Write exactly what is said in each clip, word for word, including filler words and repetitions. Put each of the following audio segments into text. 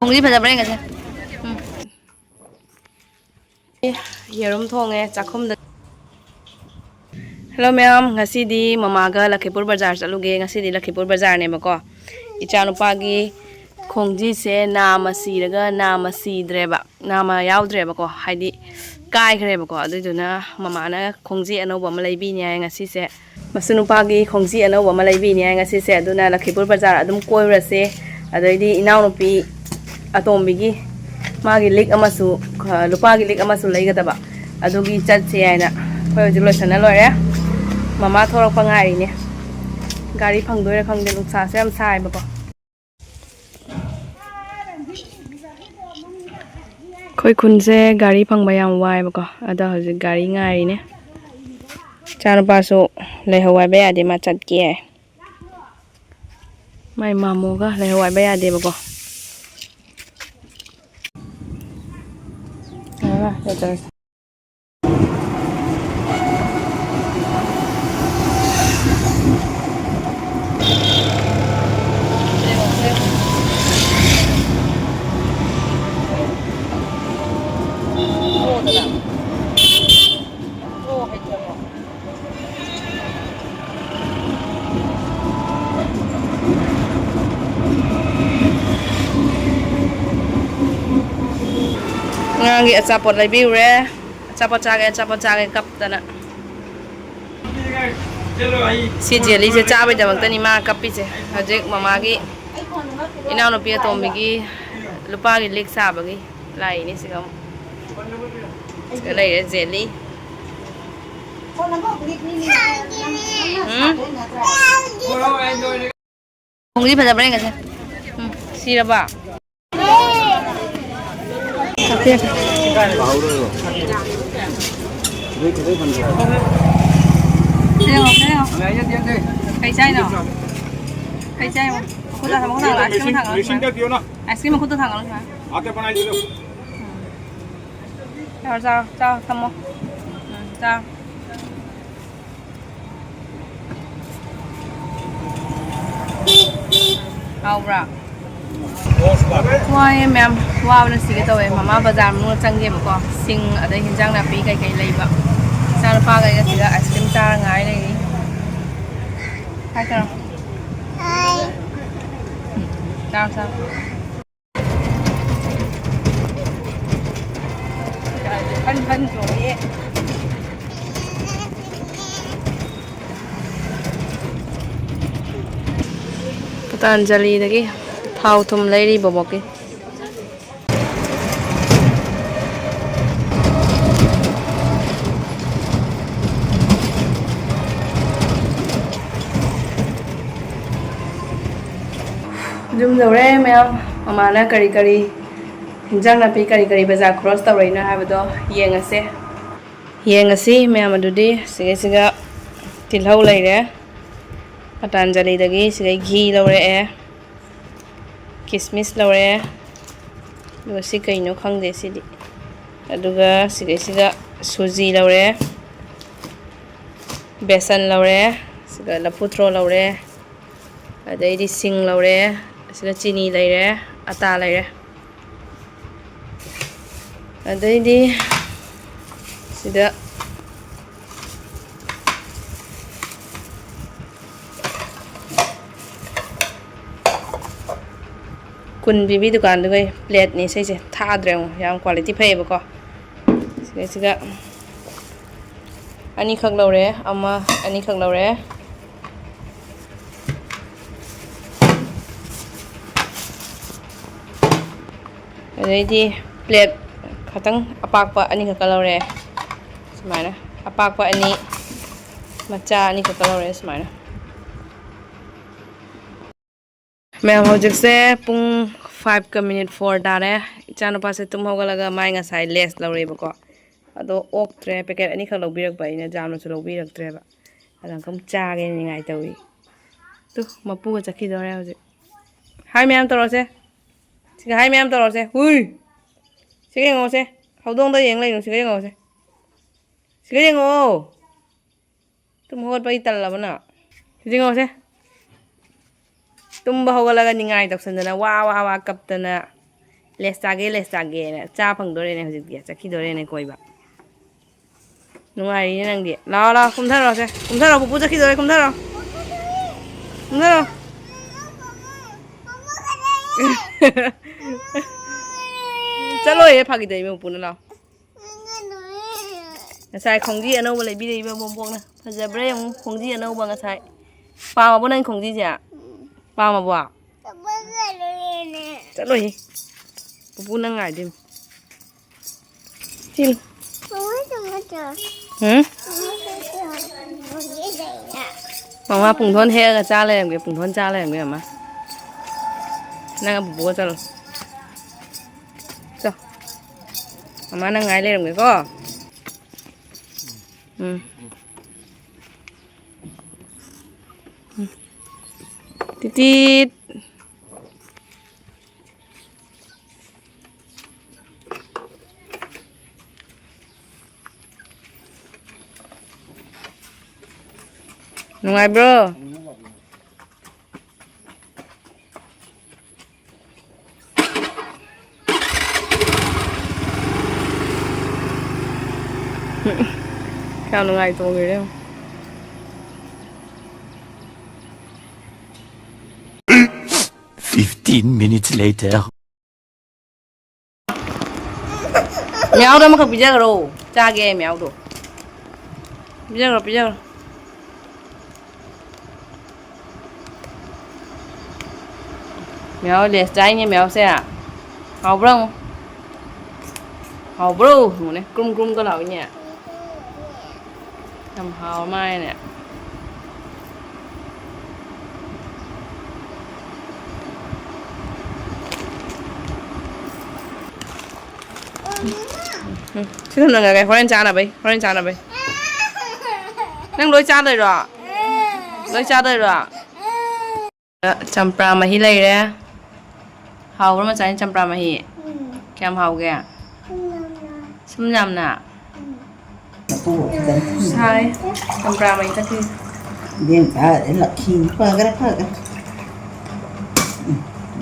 ꯈꯣꯡꯖꯤ ꯐꯖꯕ꯭ꯔꯥ ꯌꯦꯡꯉꯁꯦ꯫ ꯎꯝ꯫ ꯌꯦꯔꯨꯝ ꯊꯣꯡꯉꯦ ꯆꯥꯛꯈꯨꯝꯗ꯫ ꯍꯜꯂꯣ ꯃꯌꯥꯝ, ꯉꯁꯤꯗꯤ ꯃꯃꯥꯒ ꯂꯈꯤꯄꯨꯔ ꯕꯖꯥꯔ ꯆꯠꯂꯨꯒꯦ꯫ ꯉꯁꯤꯗꯤ ꯂꯈꯤꯄꯨꯔ ꯕꯖꯥꯔꯅꯦꯕꯀꯣ꯫ ꯏꯆꯥꯅꯨꯄꯥꯒꯤ ꯈꯣꯡꯖꯤꯁꯦ ꯅꯥꯝꯃ ꯁꯤꯔꯒ ꯅꯥꯝꯃ ꯁꯤꯗ꯭ꯔꯦꯕ, ꯅꯥꯝꯃ ꯌꯥꯎꯗ꯭ꯔꯦꯕꯀꯣ, ꯍꯥꯏꯗꯤ ꯀꯥꯏꯈ꯭ꯔꯦꯕꯀꯣ꯫ ꯑꯗꯨꯏꯗꯨꯅ ꯃꯃꯥꯅ ꯈꯣꯡꯖꯤ ꯑꯅꯧꯕ ꯑꯃ ꯂꯩꯕꯤꯅꯤ ꯍꯥꯏ ꯉꯁꯤꯁꯦ꯫ ꯃꯁꯨ ꯅꯨꯄꯥꯒꯤ ꯈꯣꯡꯖꯤ ꯑꯅꯧꯕ ꯑꯃ ꯂꯩꯕꯤꯅꯤ ꯍꯥꯏ ꯉꯁꯤꯁꯦ꯫ ꯑꯗꯨꯅ ꯂꯈꯤꯄꯨꯔ ꯕꯖꯥꯔ ꯑꯗꯨꯝ ꯀꯣꯏꯔꯨꯔꯁꯦ꯫ ꯑꯗꯩꯗꯤ ꯏꯅꯥꯎꯅꯨꯄꯤ ꯑꯇꯣꯝꯕꯤꯒꯤ ꯃꯥꯒꯤ ꯂꯤꯛ ꯑꯃꯁꯨ, ꯑ, ꯂꯨꯄꯥꯒꯤ ꯂꯤꯛ ꯑꯃꯁꯨ ꯂꯩꯒꯗꯕ꯫ ꯑꯗꯨꯒꯤ ꯆꯠꯁꯦ ꯍꯥꯏꯅ ꯑꯩꯈꯣꯏ ꯍꯧꯖꯤꯛ ꯂꯣꯏꯁꯟꯅ ꯂꯣꯏꯔꯦ꯫ ꯃꯃꯥ ꯊꯣꯔꯛꯄ ꯉꯥꯏꯔꯤꯅꯦ꯫ ꯒꯥꯔꯤ ꯐꯪꯗꯣꯏꯔꯥ ꯈꯪꯗꯦ, ꯅꯨꯡꯁꯥꯁꯨ ꯌꯥꯝ ꯁꯥꯏꯕꯀꯣ꯫ ꯑꯩꯈꯣꯏ ꯈꯨꯟꯁꯦ ꯒꯥꯔꯤ ꯐꯪꯕ ꯌꯥꯝ ꯋꯥꯏꯕꯀꯣ, ꯑꯗꯣ ꯍꯧꯖꯤꯛ ꯒꯥꯔꯤ ꯉꯥꯏꯔꯤꯅꯦ꯫ ꯏꯆꯥꯅꯨꯄꯥꯁꯨ ꯂꯩꯍꯧ ꯍꯥꯏꯕ ꯌꯥꯗꯦ, ꯃꯥ ꯆꯠꯀꯦ ꯍꯥꯏ꯫ ꯃꯥꯏ ꯃꯥꯃꯣꯒ ꯂꯩꯍꯧ ꯍꯥꯏꯕ ꯌꯥꯗꯦꯕꯀꯣ꯫ ꯑꯉꯥꯡꯒꯤ ꯑꯆꯥꯄꯣꯠ ꯂꯩꯕꯤꯌꯨꯔꯦ꯫ ꯑꯆꯥꯄꯣꯠ ꯆꯥꯒꯦ, ꯑꯆꯥꯄꯣꯠ ꯆꯥꯒꯦ ꯀꯞꯇꯅ꯫ ꯁꯤ ꯖꯦꯂꯤꯁꯦ ꯆꯥꯕꯩꯗꯃꯛꯇꯅꯤ ꯃꯥ ꯀꯞꯄꯤꯁꯦ꯫ ꯍꯧꯖꯤꯛ ꯃꯃꯥꯒꯤ ꯏꯅꯥꯎꯅꯨꯄꯤ ꯑꯇꯣꯝꯕꯤꯒꯤ ꯂꯨꯄꯥꯒꯤ ꯂꯤꯛ ꯁꯥꯕꯒꯤ ꯂꯥꯛꯏꯅꯦ ꯁꯤꯒ ꯑꯃꯨꯛ꯫ ꯁꯤꯗ ꯂꯩꯔꯦ ꯖꯦꯂꯤ꯫ ꯎꯝ? ꯈꯣꯡꯖꯤ ꯐꯖꯕ꯭ꯔꯥ ꯌꯦꯡꯒꯁꯦ꯫ ꯎꯝ, ꯁꯤꯔꯕ? ꯌꯦꯡꯉꯣ, ꯌꯦꯡꯉꯣ꯫ ꯀꯩ ꯆꯥꯏꯅꯣ? ꯀꯩ ꯆꯥꯏꯅꯣ? ꯃꯈꯨꯠꯇ ꯊꯝꯃꯣ, ꯃꯈꯨꯠꯇ ꯊꯝꯃꯣ, ice cream ꯊꯥꯡꯒꯠꯂꯣ ꯁꯨꯃꯥꯏꯅ꯫ Ice cream ꯃꯈꯨꯠꯇ ꯊꯥꯡꯒꯠꯂꯣ ꯁꯨꯃꯥꯏꯅ꯫ ꯎꯝ꯫ ꯆꯥꯔꯣ, ꯆꯥꯔꯣ, ꯆꯥꯔꯣ, ꯊꯝꯃꯣ꯫ ꯎꯝ, ꯆꯥꯔꯣ꯫ ꯍꯥꯎꯕ꯭ꯔꯥ? ꯋꯥꯏꯌꯦ ꯃꯌꯥꯝ, ꯋꯥꯕꯅ ꯁꯤꯒꯦ ꯇꯧꯋꯦ꯫ ꯃꯃꯥ ꯕꯖꯥꯔ ꯃꯅꯨꯡꯗ ꯆꯪꯒꯦꯕꯀꯣ, ꯁꯤꯡ ꯑꯗꯩ ꯍꯤꯟꯖꯥꯡ ꯅꯥꯄꯤ ꯀꯩꯀꯩ ꯂꯩꯕ꯫ ꯏꯆꯥꯅꯨꯄꯥꯒ ꯑꯩꯒ ꯁꯤꯗ ice cream ꯆꯥꯔ ꯉꯥꯏ ꯂꯩꯔꯤ꯫ ꯍꯥꯏ ꯇꯧꯔꯣ꯫ ꯆꯥꯔꯣ, ꯆꯥꯔꯣ꯫ ꯐꯟ ꯐꯟ ꯆꯣꯡꯉꯦ꯫ ꯄꯇꯥꯟꯖꯂꯤꯗꯒꯤ ꯊꯥꯎ ꯊꯨꯝ ꯂꯩꯔꯤ ꯕꯣꯕꯣꯛꯀꯤ꯫ ꯌꯨꯝ ꯌꯧꯔꯦ ꯃꯌꯥꯝ꯫ ꯃꯃꯥꯅ ꯀꯔꯤ ꯀꯔꯤ ꯍꯤꯟꯖꯥꯡ ꯅꯥꯄꯤ ꯀꯔꯤ ꯀꯔꯤ ꯕꯖꯥꯔ ꯈꯣꯔꯁ ꯇꯧꯔꯛꯏꯅꯣ ꯍꯥꯏꯕꯗꯣ ꯌꯦꯡꯉꯁꯦ꯫ ꯌꯦꯡꯉꯁꯤ ꯃꯌꯥꯝ ꯑꯗꯨꯗꯤ꯫ ꯁꯤꯒꯩꯁꯤꯒ ꯇꯤꯜꯍꯧ ꯂꯩꯔꯦ ꯄꯇꯥꯟꯖꯂꯤꯗꯒꯤ, ꯁꯤꯒꯩ ꯘꯤ ꯂꯧꯔꯛꯑꯦ, ꯀꯤꯁꯃꯤꯁ ꯂꯧꯔꯦ, ꯑꯗꯨꯒ ꯁꯤ ꯀꯩꯅꯣ ꯈꯪꯗꯦ ꯁꯤꯗꯤ꯫ ꯑꯗꯨꯒ ꯁꯤꯗꯩꯁꯤꯗ ꯁꯨꯖꯤ ꯂꯧꯔꯦ, ꯕꯦꯁꯟ ꯂꯧꯔꯦ, ꯁꯤꯒ ꯂꯐꯨ ꯊ꯭ꯔꯣ ꯂꯧꯔꯦ, ꯑꯗꯩꯗꯤ ꯁꯤꯡ ꯂꯧꯔꯦ, ꯑꯁꯤꯗ ꯆꯤꯅꯤ ꯂꯩꯔꯦ, ꯑꯇꯥ ꯂꯩꯔꯦ꯫ ꯑꯗꯩꯗꯤ ꯁꯤꯗ ꯀꯨꯟ ꯄꯤꯕꯤ ꯗꯨꯀꯥꯟꯗꯨꯒꯩ ꯄ꯭ꯂꯦꯠꯅꯤ ꯁꯤꯁꯦ, ꯊꯥꯗ꯭ꯔꯦ ꯑꯃꯨꯛ, ꯌꯥꯝ ꯀ꯭ꯋꯥꯂꯤꯇꯤ ꯐꯩꯌꯦꯕꯀꯣ꯫ ꯁꯤꯗꯩꯁꯤꯗ ꯑꯅꯤꯈꯛ ꯂꯧꯔꯦ, ꯑꯃ ꯑꯅꯤꯈꯛ ꯂꯧꯔꯦ꯫ ꯑꯗꯩꯗꯤ ꯄ꯭ꯂꯦꯠ ꯈꯇꯪ ꯑꯄꯥꯛꯄ ꯑꯅꯤꯈꯛꯀ ꯂꯧꯔꯦ꯫ ꯁꯨꯃꯥꯏꯅ ꯑꯄꯥꯛꯄ ꯑꯅꯤ, ꯃꯆꯥ ꯑꯅꯤꯈꯛꯀ ꯂꯧꯔꯦ ꯁꯨꯃꯥꯏꯅ꯫ ꯃꯌꯥꯝ, ꯍꯧꯖꯤꯛꯁꯦ ꯄꯨꯡ five ꯀ minute four ꯇꯥꯔꯦ꯫ ꯏꯆꯥꯅꯨꯄꯥꯁꯦ ꯇꯨꯝ ꯍꯧꯒꯠꯂꯒ ꯃꯥꯏ ꯉꯁꯥꯏ Lays ꯂꯧꯔꯦꯕꯀꯣ, ꯑꯗꯣ ꯑꯣꯛꯇ꯭ꯔꯦ꯫ Packet ꯑꯅꯤꯈꯛ ꯂꯧꯕꯤꯔꯛꯄ ꯑꯩꯅ, ꯌꯥꯝꯅꯁꯨ ꯂꯧꯕꯤꯔꯛꯇ꯭ꯔꯦꯕ꯫ ꯑꯗ ꯑꯃꯨꯛ ꯆꯥꯒꯦꯅ ꯅꯤꯡꯉꯥꯏ ꯇꯧꯔꯤ꯫ ꯇꯨ, ꯃꯄꯨꯒ ꯆꯠꯈꯤꯗꯧꯔꯦ ꯍꯧꯖꯤꯛ꯫ Hi ꯃꯌꯥꯝ ꯇꯧꯔꯁꯦ꯫ ꯁꯤꯒ hi ꯃꯌꯥꯝ ꯇꯧꯔꯁꯦ꯫ ꯍꯨꯏ! ꯁꯤꯒ ꯌꯦꯡꯉꯣꯁꯦ꯫ ꯍꯧꯗꯣꯡꯗ ꯌꯦꯡ ꯂꯩꯅꯨ꯫ ꯁꯤꯒ ꯌꯦꯡꯉꯣꯁꯦ꯫ ꯁꯤꯒ ꯌꯦꯡꯉꯣ꯫ ꯇꯨꯝ ꯍꯧꯒꯠꯄꯒꯤ ꯇꯜꯂꯕ ꯅꯪ? ꯁꯤꯗ ꯌꯦꯡꯉꯣꯁꯦ꯫ ꯇꯨꯝꯕ ꯍꯧꯒꯠꯂꯒ ꯅꯤꯡꯉꯥꯏ ꯇꯧꯁꯟꯗꯅ, ꯋꯥ ꯋꯥ ꯋꯥ ꯀꯞꯇꯅ, "ꯂꯦꯁ ꯆꯥꯒꯦ, ꯂꯦꯁ ꯆꯥꯒꯦꯅ" ꯆꯥ ꯐꯪꯗꯣꯔꯦꯅꯦ ꯍꯧꯖꯤꯛꯇꯤ, ꯆꯠꯈꯤꯗꯣꯔꯦꯅꯦ ꯀꯣꯏꯕ꯫ ꯅꯨꯡꯉꯥꯏꯔꯤꯅꯦ ꯅꯪꯗꯤ꯫ ꯂꯥꯛꯑꯣ, ꯂꯥꯛꯑꯣ, ꯀꯨꯝꯊꯔꯛꯑꯣꯁꯦ꯫ ꯀꯨꯝꯊꯔꯛꯑꯣ, ꯄꯨꯄꯨ ꯆꯠꯈꯤꯗꯣꯔꯦ, ꯀꯨꯝꯊꯔꯛꯑꯣ꯫ ꯀꯨꯝꯊꯔꯛꯑꯣ꯫ ꯆꯠꯂꯣꯏꯌꯦ, ꯐꯥꯒꯤ ꯇꯧꯔꯤꯅꯦ ꯄꯨꯄꯨꯅ, ꯂꯥꯛꯑꯣ꯫ ꯉꯁꯥꯏ ꯈꯣꯡꯖꯤ ꯑꯅꯧꯕ ꯂꯩꯕꯤꯔꯛꯏꯕ ꯕꯣꯝꯕꯣꯛꯅ꯫ ꯐꯖꯕ꯭ꯔꯥ ꯌꯦꯡꯉꯨ, ꯈꯣꯡꯖꯤ ꯑꯅꯧꯕ ꯉꯁꯥꯏ꯫ ꯄꯥꯝꯃꯕꯣ ꯅꯪ ꯈꯣꯡꯖꯤꯁꯦ? ꯄꯥꯝꯃꯕꯣ? ꯆꯠꯂꯣꯏꯍꯦ꯫ ꯄꯨꯄꯨ ꯅꯪ ꯉꯥꯏꯗꯣꯏꯅꯤ꯫ ꯆꯦꯜꯂꯨ꯫ ꯎꯝ? ꯃꯃꯥ ꯄꯨꯡꯊꯣꯟ ꯍꯦꯛꯑꯒ ꯆꯥ ꯂꯩꯔꯝꯒꯦ, ꯄꯨꯡꯊꯣꯟ ꯆꯥ ꯂꯩꯔꯝꯒꯦ ꯃꯃꯥ꯫ ꯅꯪ ꯄꯨꯄꯨꯒ ꯆꯠꯂꯣ꯫ ꯆꯣ꯫ ꯃꯃꯥ ꯅꯪ ꯉꯥꯏ ꯂꯩꯔꯝꯒꯦꯀꯣ꯫ ꯎꯝ꯫ ꯎꯝ꯫ ꯇꯤꯇꯤꯠ꯫ ꯅꯨꯡꯉꯥꯏꯕ꯭ꯔꯣ? ꯀꯌꯥꯝ ꯅꯨꯡꯉꯥꯏ ꯇꯣꯡꯉꯤꯅꯣ ꯌꯦꯡꯉꯣ꯫ Fifteen minutes later. ꯃꯤꯌꯥꯎꯗ ꯑꯃꯈꯛ ꯄꯤꯖꯈ꯭ꯔꯣ꯫ ꯆꯥꯒꯦ ꯃꯤꯌꯥꯎꯗꯣ꯫ ꯄꯤꯖꯈ꯭ꯔꯣ, ꯄꯤꯖꯈ꯭ꯔꯣ꯫ ꯃꯤꯌꯥꯎ ꯂꯦꯁ ꯆꯥꯏꯅꯦ ꯃꯤꯌꯥꯎꯁꯦ꯫ ꯍꯥꯎꯕ꯭ꯔꯣ? ꯍꯥꯎꯕ꯭ꯔꯣ? ꯌꯦꯡꯉꯨꯅꯦ, ꯀ꯭ꯔꯨꯝ ꯀ꯭ꯔꯨꯝꯒ ꯂꯥꯎꯏꯅꯦ꯫ ꯌꯥꯝ ꯍꯥꯎ ꯃꯥꯜꯂꯦꯅꯦ꯫ ꯎꯝ, ꯁꯤ ꯊꯝꯅꯉꯒꯦ, ꯍꯣꯔꯦꯟ ꯆꯥꯅꯕꯩ, ꯍꯣꯔꯦꯟ ꯆꯥꯅꯕꯩ꯫ ꯅꯪ ꯂꯣꯏ ꯆꯥꯗꯣꯏꯔꯣ? ꯂꯣꯏ ꯆꯥꯗꯣꯏꯔꯣ? ꯆꯝꯄ꯭ꯔꯥ ꯃꯍꯤ ꯂꯩꯔꯦ꯫ ꯍꯥꯎꯕ꯭ꯔꯥ ꯃꯆꯥꯅꯤ ꯆꯝꯄ꯭ꯔꯥ ꯃꯍꯤ? ꯎꯝ꯫ ꯀꯌꯥꯝ ꯍꯥꯎꯒꯦ? ꯎꯝ, ꯌꯥꯝꯅ꯫ ꯁꯨꯝ ꯌꯥꯝꯅ? ꯎꯝ꯫ ꯁꯥꯏ꯫ ꯆꯝꯄ꯭ꯔꯥ ꯃꯍꯤ ꯊꯛꯈꯤ꯫ ꯏꯕꯦꯝ ꯐꯔꯦ, ꯂꯛꯈꯤꯅꯤ꯫ ꯐꯈ꯭ꯔꯦ, ꯐꯈ꯭ꯔꯦ꯫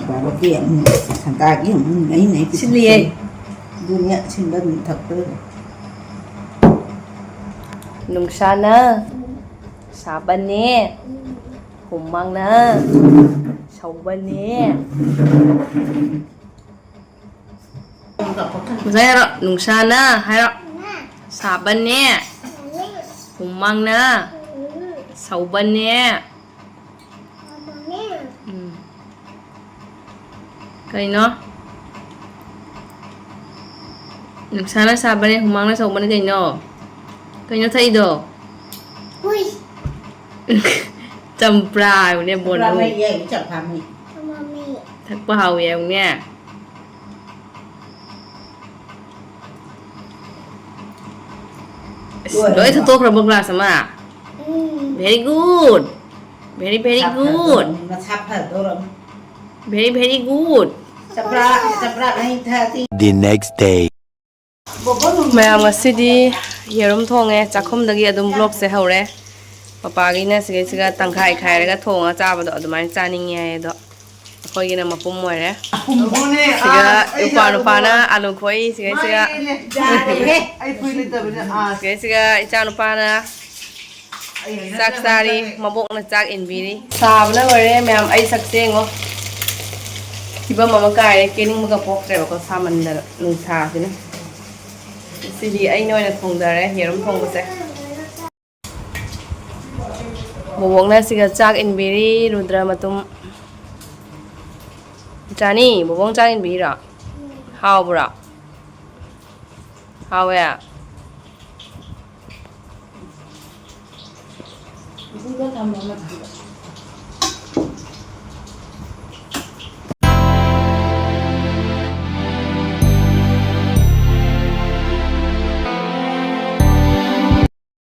ꯕꯥꯔꯣꯀꯤ ꯑꯃꯨꯛ ꯁꯟꯇꯥꯒꯤ ꯑꯃꯨꯛ ꯂꯩ ꯂꯩ ꯁꯤꯜꯂꯤꯌꯦ꯫ ꯑꯗꯨꯅꯦ ꯁꯤꯟꯕ ꯑꯗꯨꯝ ꯊꯛꯄ꯫ ꯅꯨꯡꯁꯥꯅ ꯁꯥꯕꯅꯦ, ꯍꯨꯃꯥꯡꯅ ꯁꯧꯕꯅꯦ꯫ ꯉꯁꯥꯏ ꯍꯥꯏꯔꯣ, ꯅꯨꯡꯁꯥꯅ ꯍꯥꯏꯔꯣ, ꯁꯥꯕꯅꯦ, ꯍꯨꯃꯥꯡꯅ ꯁꯧꯕꯅꯦ꯫ ꯎꯝ꯫ ꯀꯩꯅꯣ? ꯅꯨꯡꯁꯥꯅ ꯁꯥꯕꯅꯦ, ꯍꯨꯃꯥꯡꯅ ꯁꯧꯕꯅꯦ ꯀꯩꯅꯣ? ꯀꯩꯅꯣ ꯊꯛꯏꯗꯣ? ꯍꯨꯏ꯫ ꯆꯝꯄ꯭ꯔꯥ ꯍꯥꯏꯕꯅꯦ, ꯆꯝꯄ꯭ꯔꯥ ꯕꯣꯅꯨ꯫ ꯃꯍꯤ ꯍꯥꯏꯕ, ꯆꯝꯄ꯭ꯔꯥ ꯃꯍꯤ꯫ ꯆꯝꯄ꯭ꯔꯥ ꯃꯍꯤ꯫ ꯊꯛꯄ ꯍꯥꯎꯋꯦ ꯍꯥꯏꯕꯅꯦ꯫ ꯑꯁ, ꯂꯣꯏꯔꯦ꯫ ꯂꯣꯏ ꯊꯛꯇꯣꯛꯈ꯭ꯔꯕꯣ glass ꯑꯃ? ꯎꯝ꯫ Very good. Very, very ꯃꯁꯥ good. ꯐꯗꯧꯔꯝꯅꯤ, ꯃꯁꯥ ꯐꯗꯧꯔꯝꯅꯤ꯫ Very, very good. ꯆꯝꯄ꯭ꯔꯥ, ꯆꯝꯄ꯭ꯔꯥ ꯃꯍꯤ ꯊꯛꯑꯗꯤ꯫ The next day. ꯃꯌꯥꯝ, ꯉꯁꯤꯗꯤ ꯌꯦꯔꯨꯝ ꯊꯣꯡꯉꯦ꯫ ꯆꯥꯛꯈꯨꯝꯗꯒꯤ ꯑꯗꯨꯝ vlogꯁꯦ ꯍꯧꯔꯦ꯫ ꯃꯄꯥꯒꯤꯅ ꯁꯤꯒꯩꯁꯤꯒ ꯇꯪꯈꯥꯏ ꯈꯥꯏꯔꯒ ꯊꯣꯡꯉ ꯆꯥꯕꯗꯣ ꯑꯗꯨꯃꯥꯏꯅ ꯆꯥꯅꯤꯡꯉꯦ ꯍꯥꯏ꯫ ꯑꯗꯣ ꯑꯩꯈꯣꯏꯒꯤꯅ ꯃꯄꯨꯝ ꯑꯣꯏꯔꯦ꯫ ꯑꯄꯨꯝꯕꯅꯦ꯫ ꯁꯤꯒ ꯑꯥ, ꯑꯩ ꯅꯨꯄꯥ, ꯅꯨꯄꯥꯅ ꯑꯥꯂꯨ ꯈꯣꯛꯏ꯫ ꯁꯤꯒꯩꯁꯤꯒ꯫ ꯃꯥꯅꯦ꯫ ꯑꯩ ꯐꯨꯔꯤꯠ ꯂꯤꯠꯇꯕꯅꯤꯅ, ꯑꯥ꯫ ꯁꯤꯒꯩꯁꯤꯒ ꯏꯆꯥ ꯅꯨꯄꯥꯅ ꯑꯩ ꯍꯩꯅꯗꯦ, ꯆꯥꯛ ꯆꯥꯔꯤ꯫ ꯍꯩꯅꯗꯦ꯫ ꯃꯕꯣꯛꯅ ꯆꯥꯛ ꯏꯟꯕꯤꯔꯤ꯫ ꯁꯥꯕꯅ ꯂꯣꯏꯔꯦ ꯃꯌꯥꯝ꯫ ꯑꯩ ꯁꯛꯁꯦ ꯌꯦꯡꯉꯣ꯫ ꯐꯤꯕꯝ ꯑꯃ ꯀꯥꯏꯔꯦ꯫ ꯀꯦꯅꯤꯡꯕꯒ ꯄꯣꯛꯇ꯭ꯔꯦꯕꯀꯣ, ꯁꯥꯃꯟꯗꯅ ꯅꯨꯡꯁꯥꯁꯤꯅ꯫ ꯉꯁꯤꯗꯤ ꯑꯩꯅ ꯑꯣꯏꯅ ꯊꯣꯡꯗꯔꯦ ꯌꯦꯔꯨꯝ ꯊꯣꯡꯕꯁꯦ꯫ ꯕꯣꯕꯣꯛꯅ ꯁꯤꯒ ꯆꯥꯛ ꯏꯟꯕꯤꯔꯤ, ꯔꯨꯗ꯭ꯔ ꯃꯇꯨꯝ꯫ ꯆꯥꯅꯤ, ꯕꯣꯕꯣꯛꯅ ꯆꯥꯛ ꯏꯟꯕꯤꯔꯤꯔꯣ? ꯍꯥꯎꯕ꯭ꯔꯣ? ꯍꯥꯎꯋꯦ꯫